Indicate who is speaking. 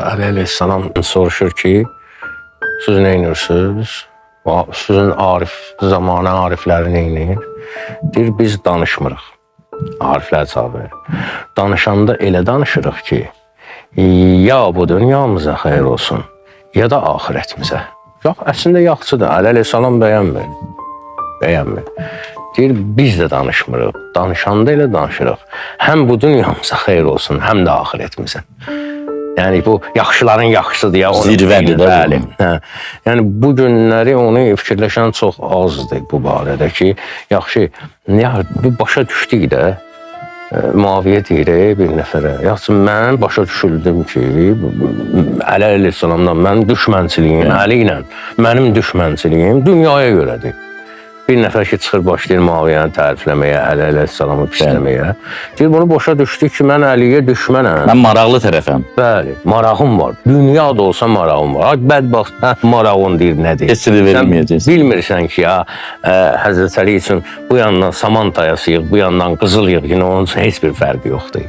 Speaker 1: Əli əleyhissalam soruşur ki, siz nə edirsiniz? Sizin arif, zamanə arifləri nə edir? Deyir, biz danışmırıq. Ariflər cavab verir. Danışanda elə danışırıq ki, ya bu dünyamıza xeyir olsun, ya da axirətimizə. Yox, əslində yaxşıdır. Əli əleyhissalam bəyənmir. Bəyənmir. Deyir, biz də danışmırıq. Danışanda elə danışırıq. Həm bu dünyamıza xeyir olsun, həm də axirətimizə. Yəni bu yaxşıların yaxşısıdır ya. Onu
Speaker 2: Zirvədir də bu.
Speaker 1: Bəli. Hə. Yəni bu günləri onu fikirləşən çox azdır bu barədə ki, yaxşı, ya bir başa düşdük də. Müaviyə deyir bir nəfərə. Yaxşı, mən başa düşüldüm ki, Əli əleyhissalamdan mənim düşmənçiliyim, Əli ilə mənim düşmənçiliyim dünyaya görədir. Bir nəfər ki çıxır başlayır Müaviyəni tərifləməyə, Əli əleyhissalamı pisləməyə. Deyir bunu başa düşdük ki, mən Əliyə düşmənəm.
Speaker 2: Mən maraqlı tərəfəm.
Speaker 1: Bəli, marağım var. Dünya da olsa marağım var. Ay bədbəxt, hə, marağın deyir nədir?
Speaker 2: Heç sirri verilməyəcəksən.
Speaker 1: Sən bilmirsən ki, ya Həzrət Əli üçün bu yandan saman tayası yığ, bu yandan qızıl yığ, yenə onun üçün heç bir fərqi yoxdur.